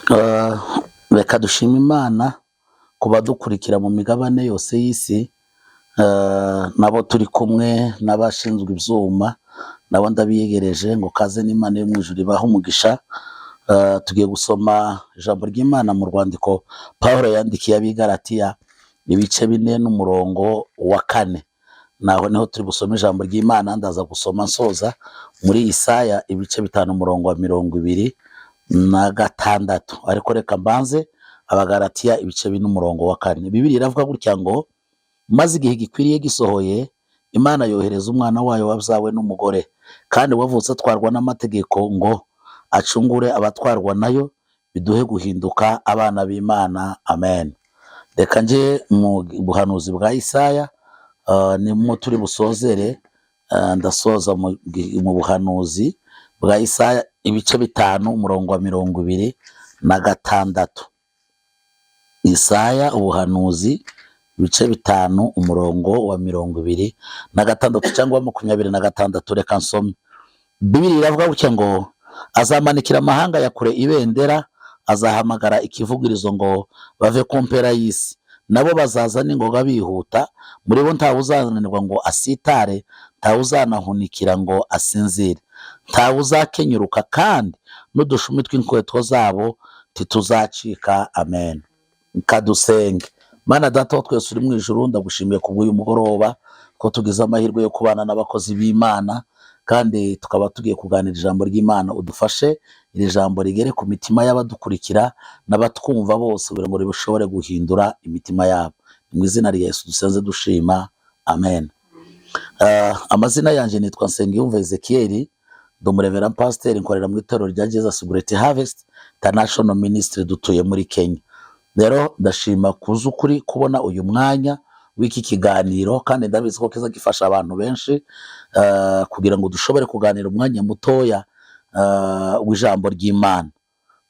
Reka dushime Imana ku badukurikira mu migabane yose y'isi, nabo turi kumwe n'abashinzwe ivyuma, nabo ndabiyegereje ngo kaze n'Imana yo mw'ijuru ibahe umugisha. Tugiye gusoma ijambo ry'Imana mu rwandiko Pawulo yandikiye ab'i Galatiya, ibice 4 n'umurongo wa 4. Naho niho turi busome ijambo ry'Imana. Ndaza gusoma nsoza muri Isaya ibice 5 umurongo wa 26, ariko reka mbanze Abagalatiya ibice 4 umurongo wa 4. Bibiliya iravuga gutya ngo: maze igihe gikwiriye gisohoye, Imana yohereza umwana wayo wabyawe n'umugore, kandi wavutse atwarwa n'amategeko, ngo acungure abatwarwa nayo, biduhe guhinduka abana b'Imana. Amen. Reka nje mu buhanuzi bwa Isaya, nimwo turi busozere. Ndasoza mu buhanuzi bwa Isaya ibice 5 umurongo wa 26. Isaya ubuhanuzi ibice 5 umurongo wa 26 cyangwa 26. Reka nsome. Bibiliya iravuga gutya ngo: azamanikira amahanga ya kure ibendera, azahamagara ikivugirizo ngo bave ku mpera y'isi, nabo bazaza n'ingoga bihuta. Muri bo ntawe uzananirwa ngo asitare, ntawe uzanahunikira ngo asinzire, ntawe uzakenyuruka, kandi n'udushumi tw'inkweto zabo ntituzacika. Amen. Kadusenge. Mana Data wa twese uri mu ijuru, ndagushimiye kubw'uyu mugoroba ko tugize amahirwe yo kubana n'abakozi b'Imana, kandi tukaba tugiye kuganira ijambo ry'Imana. Udufashe iri jambo rigere ku mitima y'abadukurikira n'abatwumva bose, kugira ngo rishobore guhindura imitima yabo. Mu izina rya Yesu dusenze dushima, amen. Amazina yanjye nitwa Nsengiyumva Ezekiel, ndi umurevera pasiteri, nkorera mu itorero rya Jesus Great Harvest International Ministry, dutuye muri Kenya. Rero ndashima kuza ukuri kubona uyu mwanya w'iki kiganiro, kandi ndabizi ko kiza gifasha abantu benshi, kugira ngo dushobore kuganira umwanya mutoya w'ijambo ry'Imana.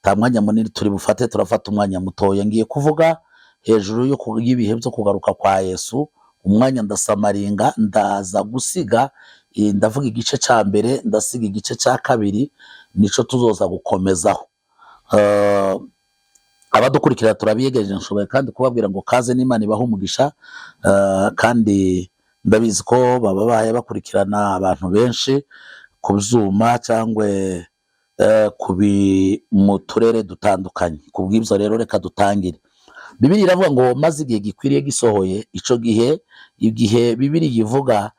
Nta mwanya munini turi bufate, turafata umwanya mutoya. Ngiye kuvuga hejuru y'ibihe byo kugaruka kwa Yesu. Umwanya ndasamaringa, ndaza gusiga, ndavuga igice cya mbere, ndasiga igice cya kabiri, nico tuzoza gukomezaho. Abadukurikira turabiyegereje, nshoboye kandi kubabwira ngo kaze n'Imana ibahe umugisha. Kandi ndabizi ko baba bahaye bakurikirana abantu benshi ku byuma cyangwa mu turere dutandukanye. Ku bw'ibyo rero reka dutangire. Bibiliya iravuga ngo: maze igihe gikwiriye gisohoye. Ico gihe, igihe Bibiliya ivuga,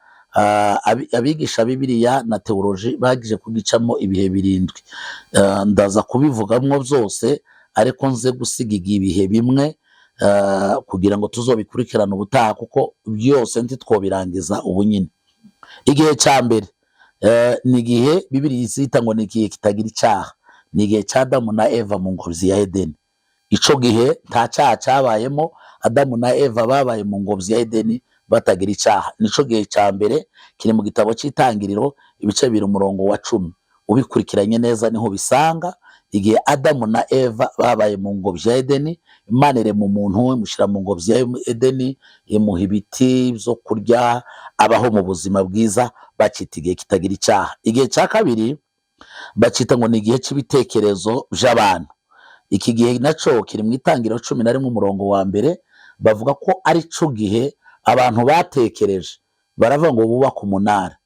abigisha Bibiliya na teoloji bagije kugicamo ibihe 7. Ndaza kubivugamwo byose, ariko nze gusiga ibihe bimwe, kugira ngo tuzobikurikirane ubutaha, kuko byose ntitwobirangiza ubu nyine. Igihe cya mbere, ni igihe Bibiliya izita ngo ni igihe kitagira icyaha, ni igihe cya Adamu na Eva mu ngobyi ya Edeni. Ico gihe nta cyaha cyabayemo, Adamu na Eva babaye mu ngobyi ya Edeni batagira icyaha. Nico gihe cya mbere, kiri mu gitabo cy'Itangiriro ibice 2 umurongo wa 10. Ubikurikiranye neza niho bisanga. Igihe Adamu na Eva babaye mu ngobyi ya Edeni, Imana irema umuntu, imushyira mu ngobyi ya Edeni, imuha ibiti byo kurya, abaho mu buzima bwiza, bakita igihe kitagira icyaha. Igihe cya kabiri bakita ngo ni igihe cy'ibitekerezo by'abantu. Iki gihe naco kiri mu Itangiriro 11 umurongo wa 1. Bavuga ko ari cyo gihe abantu batekereje, baravuga ngo bubake umunara,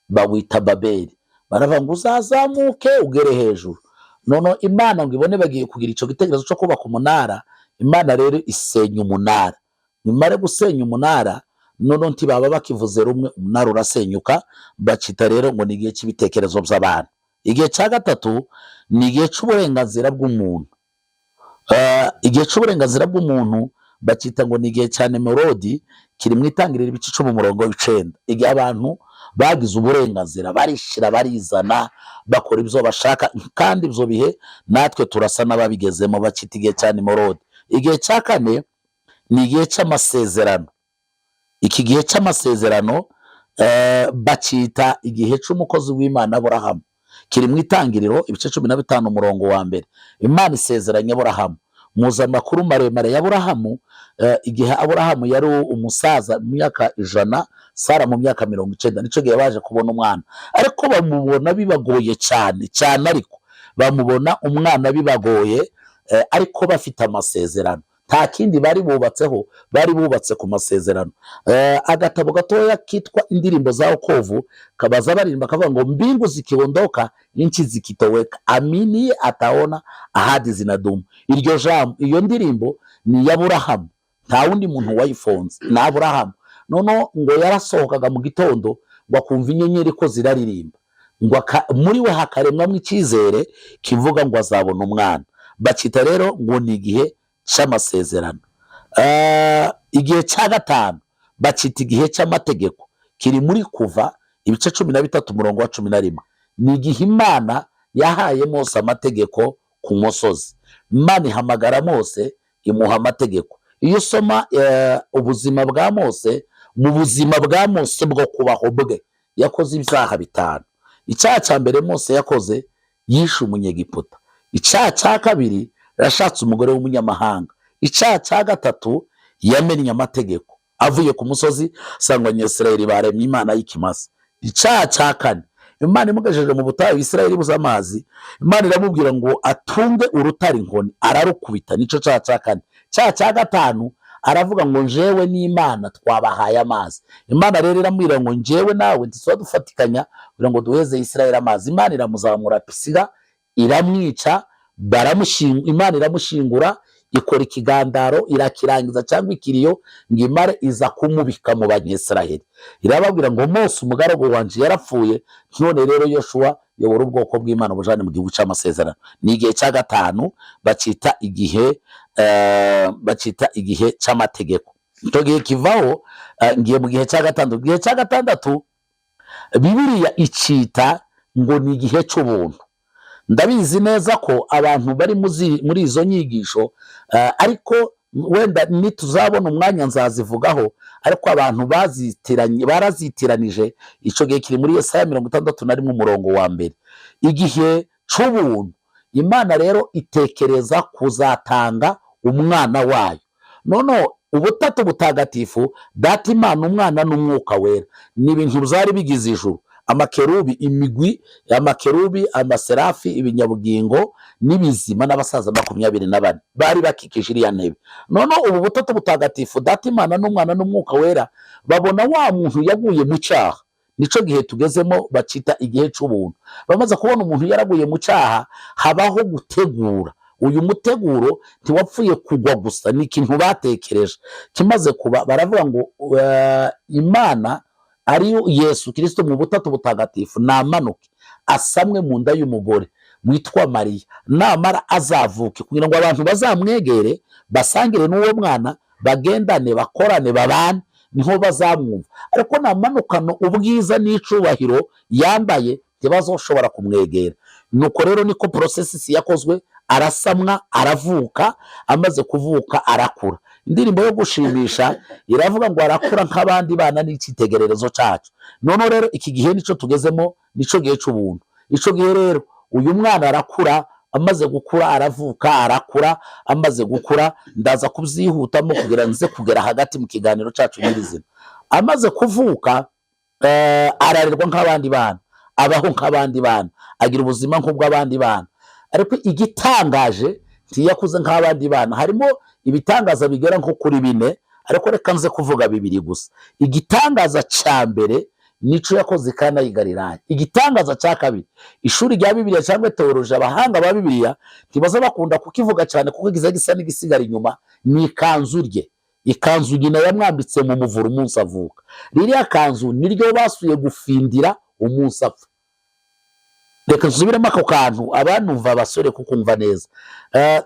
bawita Babeli, baravuga ngo uzazamuke ugere hejuru. Noneho Imana ngo ibone bagiye kugira icyo gitekerezo cyo kubaka umunara, Imana rero isenya umunara. Nimare gusenya umunara, noneho ntibaba bakivuze rumwe, umunara urasenyuka. Bakita rero ngo ni igihe cy'ibitekerezo by'abantu. Igihe cya gatatu ni igihe cy'uburenganzira bw'umuntu. Igihe cy'uburenganzira bw'umuntu bakita ngo ni igihe cya Nemurodi, kiri mu Itangiriro ibice 10 umurongo w'9. Igihe abantu bagize uburenganzira, barishira barizana, bakora ibyo bashaka, kandi ibyo bihe natwe turasa n'ababigezemo, bakita igihe cya Nemurodi. Igihe cya kane ni igihe cy'amasezerano. Iki gihe cy'amasezerano, bakita igihe cy'umukozi w'Imana Aburahamu, kiri mu Itangiriro ibice 15 umurongo wa 1. Imana isezeranya Aburahamu. Muzi amakuru maremare ya Aburahamu, igihe Aburahamu yari umusaza mu myaka 100, Sara mu myaka 90, nicyo gihe baje kubona umwana, ariko bamubona bibagoye cyane cyane, ariko bamubona umwana bibagoye. ariko bafite amasezerano. Nta kindi bari bubatseho, bari bubatse ku masezerano. Agatabo gatoya kitwa Indirimbo za Wokovu kabaza baririmba kavuga ngo "Mbingu zikiondoka, nchi zikitoweka, aminiye ataona ahadi zinadumu." Iryo jambo, iyo ndirimbo ni iya Aburahamu, nta wundi muntu wayifonze, ni Aburahamu. Noneho ngo yarasohokaga mu gitondo ngo akumva inyenyeri ko ziraririmba, ngo muri we hakaremwamo icyizere kivuga ngo azabona umwana. Bakita rero ngo ni igihe cy'amasezerano. Igihe cya gatanu bakita igihe cy'amategeko, kiri muri Kuva ibice 13 umurongo wa 11. Ni igihe Imana yahaye Mose amategeko ku musozi. Imana ihamagara Mose, imuha amategeko. Iyo usoma ubuzima bwa Mose, mu buzima bwa Mose bwo kubaho bwe, yakoze ibyaha bitanu. Icyaha cya mbere Mose yakoze, yishe Umunyegiputa. Icyaha cya kabiri, yashatse umugore w'umunyamahanga. Icyaha cya gatatu, yamennye amategeko avuye ku musozi asanga Abanyisirayeli baremye imana y'ikimasa. Icyaha cya kane, Imana imugejeje mu butayu, Isirayeli ibuze amazi, Imana iramubwira ngo atunge urutare inkoni, ararukubita. Nicyo cyaha cya kane. Icyaha cya gatanu, aravuga ngo "Njewe n'Imana twabahaye amazi." Imana rero iramubwira ngo "Njewe nawe ntituba dufatikanya kugira ngo duheze Isirayeli amazi." Imana iramuzamura Pisiga, iramwica, Imana iramushingura, ikora ikigandaro, irakirangiza cyangwa ikiriyo ngo imare, iza kumubika mu Banyisiraheli. Irababwira ngo "Mose umugaragu wanje yarapfuye, none rero Yoshuwa, yobora ubwoko bw'Imana bujane mu gihugu cy'amasezerano." Ni igihe cya gatanu, bakita igihe cy'amategeko. Icyo gihe kivaho, ngiye mu gihe cya gatandatu. Igihe cya gatandatu Bibiliya icita ngo ni igihe cy'ubuntu. Ndabizi neza ko abantu bari muri izo nyigisho, ariko wenda nituzabona umwanya nzazivugaho, ariko abantu bazitiranye, barazitiranije. Icyo gihe kiri muri Yesaya 61 umurongo wa mbere, igihe cy'ubuntu. Imana rero itekereza kuzatanga umwana wayo. Noneho Ubutatu Butagatifu, Data Imana, Umwana n'Umwuka Wera, ni ibintu byari bigize ijuru: amakerubi, imigwi, amakerubi, amaserafi, ibinyabugingo n'ibizima n'abasaza 24 bari bakikije iriya ntebe. Noneho ubu Butatu Butagatifu, Data Imana n'Umwana n'Umwuka Wera, babona wa muntu yaguye mu cyaha. Nicyo gihe tugezemo, bakita igihe cy'ubuntu. Bamaze kubona umuntu yaraguye mu cyaha, habaho gutegura. Uyu muteguro ntiwapfuye kugwa gusa, ni ikintu batekereje. Kimaze kuba, baravuga ngo Imana ariyo Yesu Kirisito mu Butatu Butagatifu namanuke asamwe mu nda y'umugore witwa Mariya, namara azavuke kugira ngo abantu bazamwegere, basangire n'uwo mwana, bagendane, bakorane, babane, niho bazamwumva. Ariko namanukana ubwiza n'icubahiro yambaye, ntibazoshobora kumwegera. Nuko rero niko process yakozwe: arasamwa, aravuka, amaze kuvuka arakura. Indirimbo yo gushimisha iravuga ngo arakura nk'abandi bana, n'icyitegererezo cyacu. Noneho rero iki gihe nicyo tugezemo, nicyo gihe cy'ubuntu. Icyo gihe rero uyu mwana arakura, amaze gukura aravuka, arakura, amaze gukura, ndaza kubyihutamo kugira nze kugera hagati mu kiganiro cyacu nyirizina. Amaze kuvuka, ararerwa nk'abandi bana, abaho nk'abandi bana, agira ubuzima nk'ubw'abandi bana. Ariko igitangaje, ntiyakuze nk'abandi bana. Harimo ibitangaza bigera nko kuri bine, ariko reka nze kuvuga bibiri gusa. Igitangaza cya mbere nico yakoze i Kana y'i Galilaya. Igitangaza cya kabiri, ishuri rya Bibiliya cyangwa théologie, abahanga ba Bibiliya ntibaza bakunda kukivuga cyane kuko kiza gisa n'igisigara inyuma. Ni ikanzu rye, ikanzu nyina yamwambitse mu muvura umunsi avuka. Ririya kanzu niryo basuye gufindira umunsi apfa. Reka nsubiremo ako kantu, abanumva abasore kukumva neza.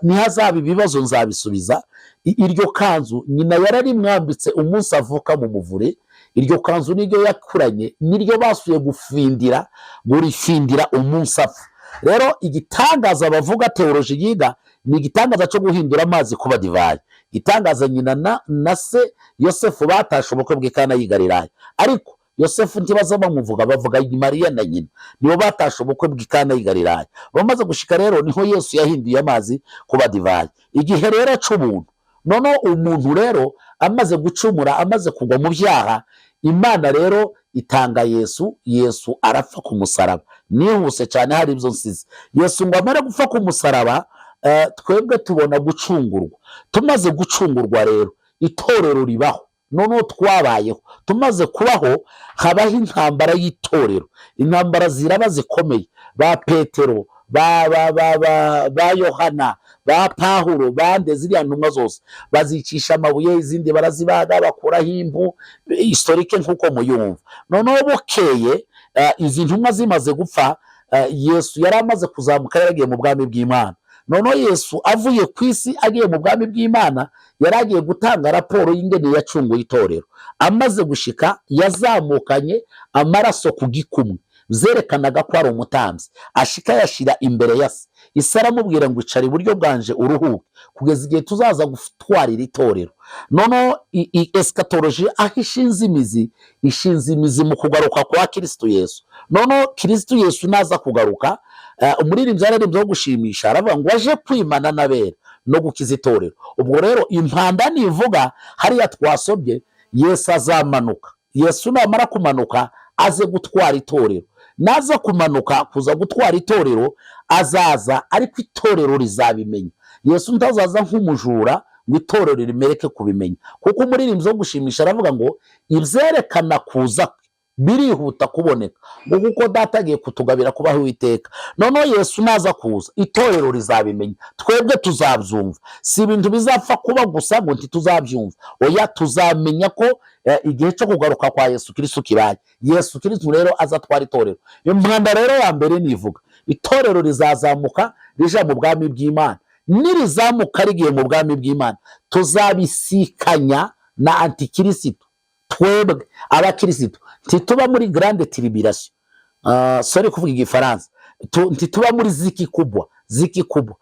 Nihazaba ibibazo nzabisubiza. Iryo kanzu nyina yararimwambitse umunsi avuka mu muvure. Iryo kanzu niryo yakuranye, niryo basuye gufindira, gurifindira umunsi apfa. Rero igitangaza bavuga, théologie yiga, ni igitangaza cyo guhindura amazi kuba divayi, igitangaza nyina na se Yosefu batashe ubukwe bw'i Kana y'i Galilaya. Ariko Yosefu ntibaza bamuvuga, bavuga Mariya na nyina, nibo batashe ubukwe bw'i Kana y'i Galilaya. Bamaze gushika rero, niho Yesu yahinduye amazi kuba divayi. Igihe rero c'ubuntu, noneho umuntu rero amaze gucumura, amaze kugwa mu byaha, Imana rero itanga Yesu. Yesu arapfa ku musaraba. Nihuse cyane, hari ibyo nsize. Yesu ngo amare gupfa ku musaraba, Twebwe tubona gucungurwa. Tumaze gucungurwa rero, itorero ribaho. Noneho twabayeho, tumaze kubaho habaho intambara y'itorero. Intambara ziraba zikomeye, ba Petero, ba Yohana, ba Pawulo, bande, ziriya ntumwa zose bazicisha amabuye, izindi barazibaga, bakuraho impu. Historique nk'uko muyumva. Noneho bukeye, izi ntumwa zimaze gupfa, Yesu yari amaze kuzamuka, yaragiye mu bwami bw'Imana. Noneho Yesu avuye ku isi agiye mu bwami bw'Imana, yari agiye gutanga raporo y'ingene yacunguye itorero. Amaze gushika, yazamukanye amaraso ku gikumwe, zerekanaga ko ari umutambyi. Ashika yashyira imbere ya se. Isi aramubwira ngo: "Icara iburyo bwanje uruhuke kugeza igihe tuzaza gutwarira itorero." Noneho eschatologie aho ishinze imizi, ishinze imizi mu kugaruka kwa Kirisitu Yesu. Noneho Kirisitu Yesu naza kugaruka, umuririmbyi yararirimbye wo gushimisha, aravuga ngo aje kwimana n'abera no gukiza itorero. Ubwo rero impanda nivuga hariya twasobye, Yesu azamanuka. Yesu namara kumanuka aze gutwara itorero, naza kumanuka kuza gutwara itorero, azaza ariko itorero rizabimenya. Yesu ntazaza nk'umujura ngo itorero rimereke kubimenya, kuko umuririmbyi wo gushimisha aravuga ngo ibyerekana kuza kwe birihuta kuboneka, ngo kuko Data agiye kutugabira kubaho Uwiteka. Noneho Yesu naza kuza, itorero rizabimenya, twebwe tuzabyumva. Si ibintu bizapfa kuba gusa ngo ntituzabyumva, oya, tuzamenya ko igihe cyo kugaruka kwa Yesu Kirisitu kibaye. Yesu Kirisitu rero azatwara itorero. Impanda rero ya mbere nivuga, itorero rizazamuka rija mu bwami bw'Imana. Nirizamuka rigiye mu bwami bw'Imana, tuzabisikanya na antikirisitu. Twebwe abakirisitu ntituba muri grande tribulation. Sorry kuvuga Igifaransa. Ntituba muri ziki kubwa, ziki kubwa.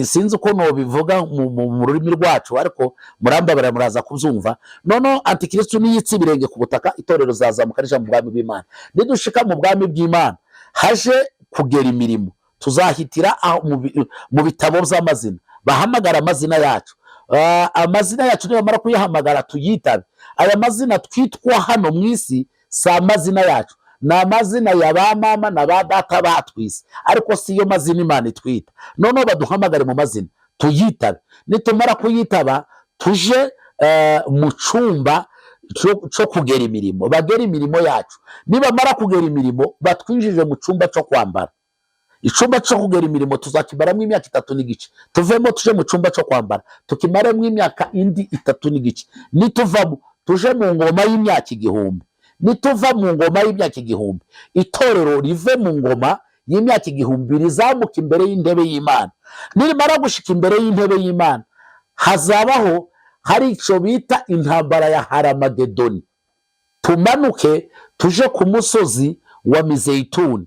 Sinzi uko nobivuga mu rurimi rwacu, ariko murambabara, muraza kubyumva. Noneho antikristo niyitsa ibirenge ku butaka, itorero zazamuka rija mu bwami bw'Imana. Nidushika mu bwami bw'Imana, haje kugera imirimo, tuzahitira aho mu bitabo by'amazina, bahamagara amazina yacu. Amazina yacu nibamara kuyahamagara tuyitabe. Aya mazina twitwa hano mu isi si amazina yacu, ni amazina ya ba mama na ba data batwise, ariko si yo mazina Imana itwita. Noneho baduhamagare mu mazina, tuyitabe. Nitumara kuyitaba, tuje mu cyumba cyo kugera imirimo, bagera imirimo yacu. Nibamara kugera imirimo, batwinjije mu cyumba cyo kwambara. Icyumba cyo kugera imirimo tuzakimaramo imyaka 3 n'igice. Tuvemo tuje mu cyumba cyo kwambara, tukimaremo imyaka indi 3 n'igice. Nituvamo tuje mu ngoma y'imyaka 1000. Nituva mu ngoma y'imyaka 1000, itorero rive mu ngoma y'imyaka 1000 rizamuka imbere y'intebe y'Imana. Nirimara gushika imbere y'intebe y'Imana, hazabaho hari icyo bita intambara ya Haramagedoni. Tumanuke tuje ku musozi wa Mizeyituni.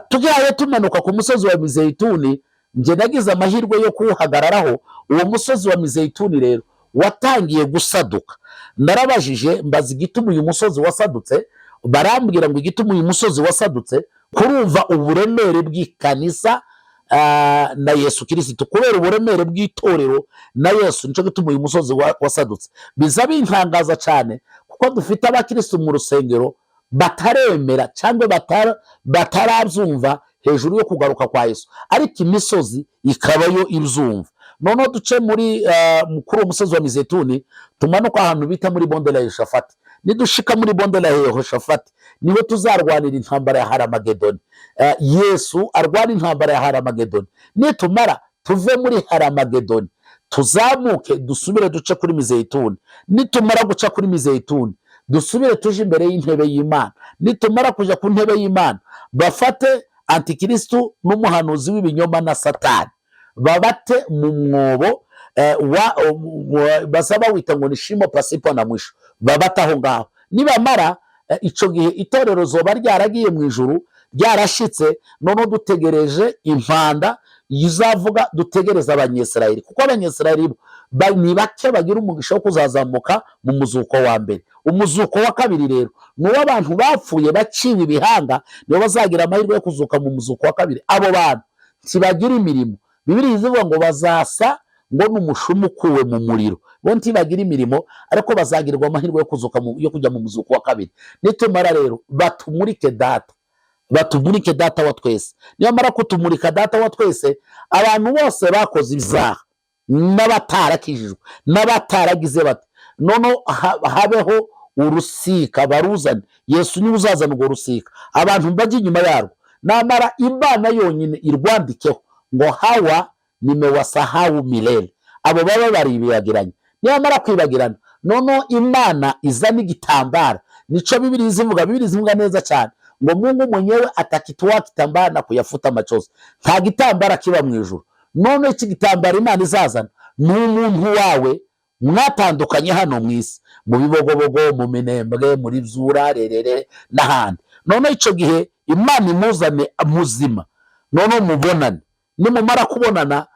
Tugiye tumanuka ku musozi wa Mizeyituni, njye nagize amahirwe yo kuwuhagararaho. Uwo musozi wa Mizeyituni rero watangiye gusaduka. Narabajije, mbaza igituma uyu musozi wasadutse, barambwira ngo igituma uyu musozi wasadutse, kurumva uburemere bw'ikanisa na Yesu Kirisitu, kubera uburemere bw'itorero na Yesu, nicyo gituma uyu musozi wasadutse. Biza bintangaza cyane kuko dufite abakirisitu mu rusengero bataremera cyangwa batarabyumva hejuru yo kugaruka kwa Yesu, ariko imisozi ikaba yo ibyumva. Noneho duce muri kuri uwo musozi wa Mizetuni, tumanuka ahantu bita muri Bonde la Yehoshafati. Nidushika muri Bonde la Yehoshafati, niho tuzarwanira intambara ya Haramagedoni. Yesu arwana intambara ya Haramagedoni. Nitumara tuve muri Haramagedoni, tuzamuke dusubire duce kuri Mizeyituni. Nitumara guca kuri Mizeyituni, dusubire tuje imbere y'intebe y'Imana. Nitumara kujya ku ntebe y'Imana, bafate antikristu n'umuhanuzi w'ibinyoma na Satani, babate mu mwobo baza bawita ngo ni shimo pasipo na mwisho, babate aho ngaho. Nibamara, ico gihe itorero zoba ryaragiye mu ijuru, ryarashitse. Noneho dutegereje impanda izavuga, dutegereze Abanyesirayeli, kuko Abanyesirayeli bo ni bake bagira umugisha wo kuzazamuka mu muzuko wa mbere. Umuzuko wa kabiri rero ni uw'abantu bapfuye baciwe ibihanga, nibo bazagira amahirwe yo kuzuka mu muzuko wa kabiri. Abo bantu ntibagira imirimo. Bibiliya ivuga ngo bazasa ngo ni umushumi ukuwe mu muriro. Bo ntibagira imirimo, ariko bazagirwa amahirwe yo kuzuka yo kujya mu muzuko wa kabiri. Nitumara rero batumurike Data. Batumurike Data wa twese. Nibamara kutumurika Data wa twese, abantu bose bakoze ibyaha n'abatarakijijwe n'abataragize bate, noneho habeho urusika baruzane. Yesu niwe uzazana urwo rusika, abantu bajya inyuma yarwo. Namara Imana yonyine irwandikeho ngo "Hawa nimewasahau milele", abo baba baribagiranye. Nibamara kwibagirana, noneho Imana izana igitambara. Nico Bibiri zivuga. Bibiri zivuga neza cyane ngo "Mungu mwenyewe atakitwaa kitambaa na kuyafuta machozi". Nta gitambara kiba mu ijuru. None iki gitambara Imana izazana ni umuntu wawe mwatandukanye hano mu isi, mu Bibogobogo, mu Minembwe, muri Byura rerere n'ahandi. None icyo gihe Imana imuzane muzima, none mubonane. Nimumara kubonana,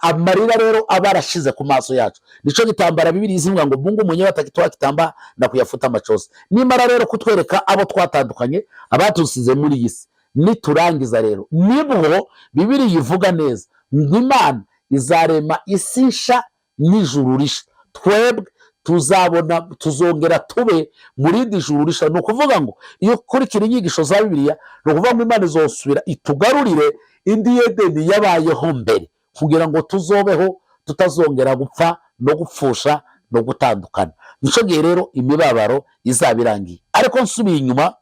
amarira rero aba arashize ku maso yacu. Nico gitambara Bibiri izivuga ngo "Mungu mwenyewe atakitwaa kitambaa na kuyafuta machozi". Nimara rero kutwereka abo twatandukanye, abatusize muri iyi si, niturangiza rero nibwo Bibiri ivuga neza ngo Imana izarema isi nsha n'ijuru risha. Twebwe tuzabona, tuzongera tube muri rindi juru risha. Ni ukuvuga ngo iyo ukurikira inyigisho za Bibiliya, ni ukuvuga ngo Imana izosubira itugarurire indi Edeni yabayeho mbere, kugira ngo tuzobeho tutazongera gupfa no gupfusha no gutandukana. Nicyo gihe rero imibabaro izaba irangiye. Ariko nsubiye inyuma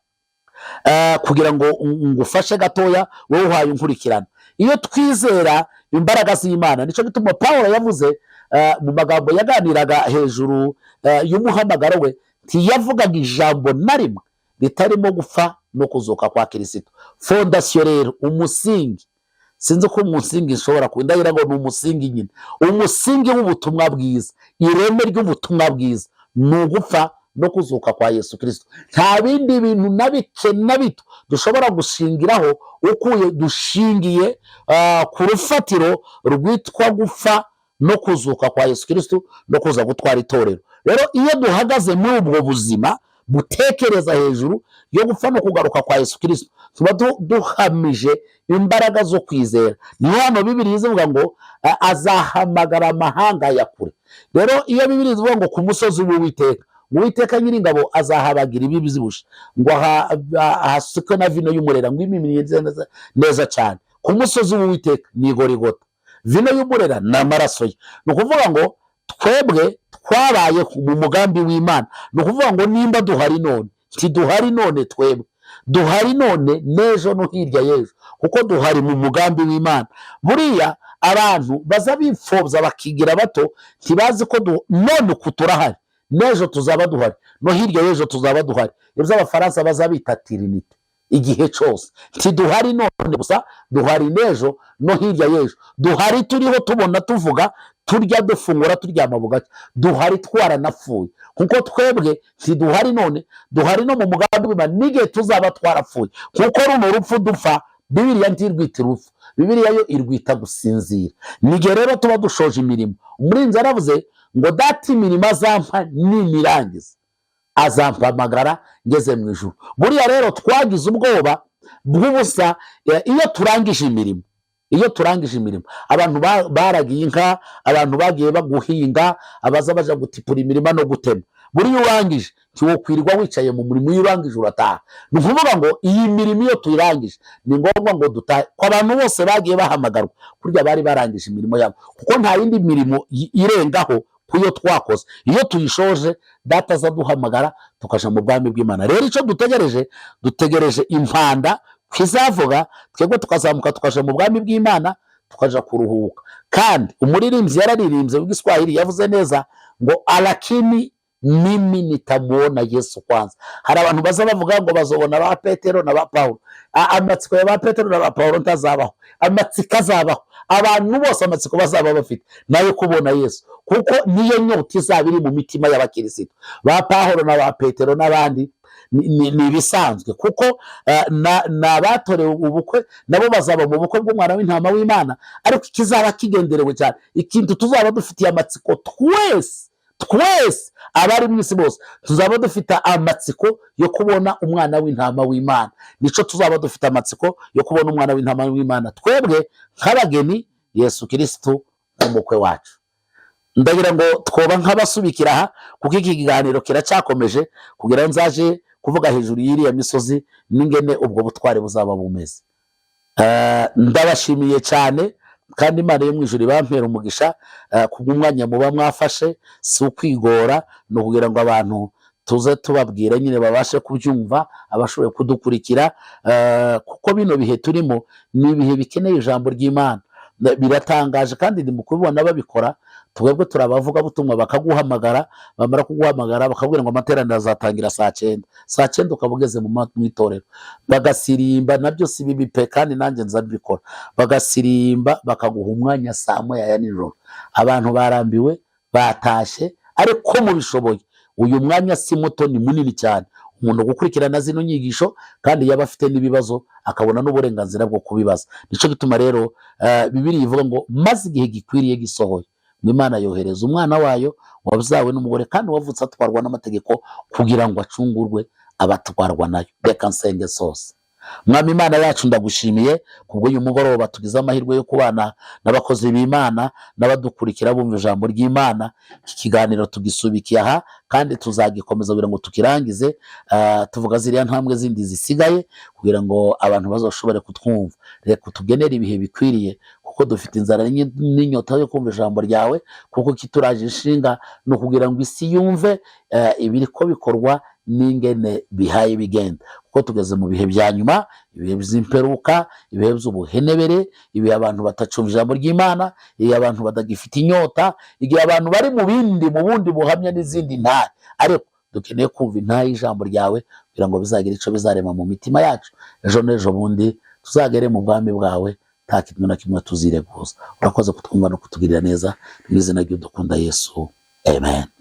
kugira ngo ngufashe gatoya, wowe uhaye unkurikirana, iyo twizera imbaraga z'Imana, nicyo gituma Paul yavuze mu magambo yaganiraga hejuru y'umuhamagaro we, ntiyavugaga ijambo na rimwe ritarimo gupfa no kuzuka kwa Kirisito. Fondation rero, umusingi, sinzi ko umusingi nshobora kuba ndagira ngo ni umusingi nyine, umusingi w'ubutumwa bwiza, ireme ry'ubutumwa bwiza ni ugupfa no kuzuka kwa Yesu Kirisito. Nta bindi bintu na bike na bito dushobora gushingiraho ukuye dushingiye ku rufatiro rwitwa gupfa no kuzuka kwa Yesu Kirisito no kuza gutwara itorero. Rero iyo duhagaze muri ubwo buzima butekereza hejuru yo gupfa no kugaruka kwa Yesu Kirisito, tuba duhamije imbaraga zo kwizera. Niyo hano Bibiri ivuga ngo azahamagara amahanga ya kure. Rero iyo Bibiri ivuga ngo ku musozi w'Uwiteka, Uwiteka Nyiringabo azahabagira ibibyibushye, ngo ahasuke na vino y'umurera, ngo imimire neza, neza cyane. Ku musozi w'Uwiteka ni Gorigota, vino y'umurera ni amaraso ye. Ni ukuvuga ngo twebwe twabaye mu mugambi w'Imana. Ni ukuvuga ngo nimba duhari none, ntiduhari none twebwe, duhari none n'ejo no hirya y'ejo, kuko duhari mu mugambi w'Imana. Buriya abantu baza bipfobya bakigira bato, ntibazi ko none uku turahari, n'ejo tuzaba duhari, no hirya y'ejo tuzaba duhari. Ibyo Abafaransa baza bita trinité, igihe cyose. Ntiduhari none gusa, duhari n'ejo no hirya y'ejo. Duhari turiho, tubona, tuvuga, turya, dufungura, turyama bugacya. Duhari twaranapfuye, kuko twebwe ntiduhari none, duhari no mu mugambi w'Imana n'igihe tuzaba twarapfuye. Kuko runo rupfu dupfa, Bibiliya ntirwita urupfu, Bibiliya yo irwita gusinzira. N'igihe rero tuba dushoje imirimo. Umurinzi yaravuze ngo "Data imirimo azampa nimirangiza, azampamagara ngeze mu ijuru". Buriya rero twagize ubwoba bw'ubusa. Iyo turangije imirimo, iyo turangije imirimo, abantu baragiye inka, abantu bagiye baguhinga, abaza baja gutipura imirima no gutema. Buriya urangije, ntiwokwirirwa wicaye mu murimo. Iyo urangije urataha. Ni ukuvuga ngo iyi mirimo iyo tuyirangije, ni ngombwa ngo dutahe. Ko abantu bose bagiye bahamagarwa kurya bari barangije imirimo yabo, kuko nta yindi mirimo irengaho ku yo twakoze. Iyo tuyishoje, Data aza duhamagara tukaja mu bwami bw'Imana. Rero icyo dutegereje, dutegereje impanda izavuga, twebwe tukazamuka tukaja mu bwami bw'Imana, tukaja kuruhuka. Kandi umuririmbyi yararirimbye w'Igiswahili, yavuze neza ngo "Lakini mimi nitamuona Yesu kwanza". Hari abantu baza bavuga ngo bazobona ba Petero na ba Paulo. Amatsiko ya ba Petero na ba Paulo ntazabaho. Amatsiko azabaho, abantu bose amatsiko bazaba bafite nayo kubona Yesu, kuko niyo nyota izaba iri mu mitima y'abakirisito. Ba Pahoro na ba Petero n'abandi ni ibisanzwe, kuko ni abatorewe ubukwe, nabo bazaba mu bukwe bw'Umwana w'Intama w'Imana. Ariko ikizaba kigenderewe cyane, ikintu tuzaba dufitiye amatsiko twese, twese abari mu isi bose tuzaba dufite amatsiko yo kubona Umwana w'Intama w'Imana. Nico tuzaba dufite amatsiko yo kubona, Umwana w'Intama w'Imana, twebwe nk'abageni, Yesu Kirisitu nk'umukwe wacu. Ndagira ngo twoba nk'abasubikira aha, kuko iki kiganiro kiracyakomeje, kugira ngo nzaje Kuvuga hejuru y'iriya misozi n'ingene ubwo butware buzaba bumeze. Ndabashimiye cyane, kandi Imana yo mu ijuru ibampera umugisha kubw'umwanya muba mwafashe. Si ukwigora, ni ukugira ngo abantu tuze tubabwira nyine babashe kubyumva, abashoboye kudukurikira, kuko bino bihe turimo ni ibihe bikeneye ijambo ry'Imana. Biratangaje kandi ni mu kubibona babikora. Twebwe turi abavugabutumwa, bakaguhamagara, bamara kuguhamagara bakabwira ngo amateraniro azatangira saa 9, saa 9 ukaba ugeze mu itorero. Bagasirimba, nabyo si bibi pe, kandi nanjye nza mbikora. Bagasirimba bakaguha umwanya saa 1 ya nijoro, abantu barambiwe batashye, ariko mubishoboye. Uyu mwanya si muto, ni munini cyane umuntu gukurikirana zino nyigisho, kandi yaba afite n'ibibazo akabona n'uburenganzira bwo kubibaza. Nicyo gituma rero Bibiliya ivuga ngo maze igihe gikwiriye gisohoye, ngo Imana yohereza umwana wayo wabyawe n'umugore kandi wavutse atwarwa n'amategeko, kugira ngo acungurwe abatwarwa nayo. Reka nsenge sose. Mwami Imana yacu, ndagushimiye kubw'uyu mugoroba tugize amahirwe yo kubana n'abakozi b'Imana n'abadukurikira bumva ijambo ry'Imana. Iki kiganiro tugisubikiye aha, kandi tuzagikomeza kugira ngo tukirangize, tuvuga ziriya ntambwe zindi zisigaye, kugira ngo abantu bazashobore kutwumva. Reka utugenere ibihe bikwiriye, kuko dufite inzara n'inyota yo kumva ijambo ryawe, kuko kituraje inshinga ni ukugira ngo isi yumve ibiri ko bikorwa n'ingene bihaye bigenda, kuko tugeze mu bihe bya nyuma, ibihe by'imperuka, ibihe by'ubuhenebere, ibihe abantu batacumva ijambo ry'Imana, ibihe abantu batagifite inyota, igihe abantu bari mu bindi, mu bundi buhamya n'izindi ntare. Ariko dukeneye kumva intahe y'ijambo ryawe, kugira ngo bizagire icyo bizarema mu mitima yacu, ejo n'ejo bundi tuzagere mu bwami bwawe nta kintu na kimwe tuzireguza. Urakoze kutwumva no kutugirira neza. Mu izina ry'udukunda Yesu, amen.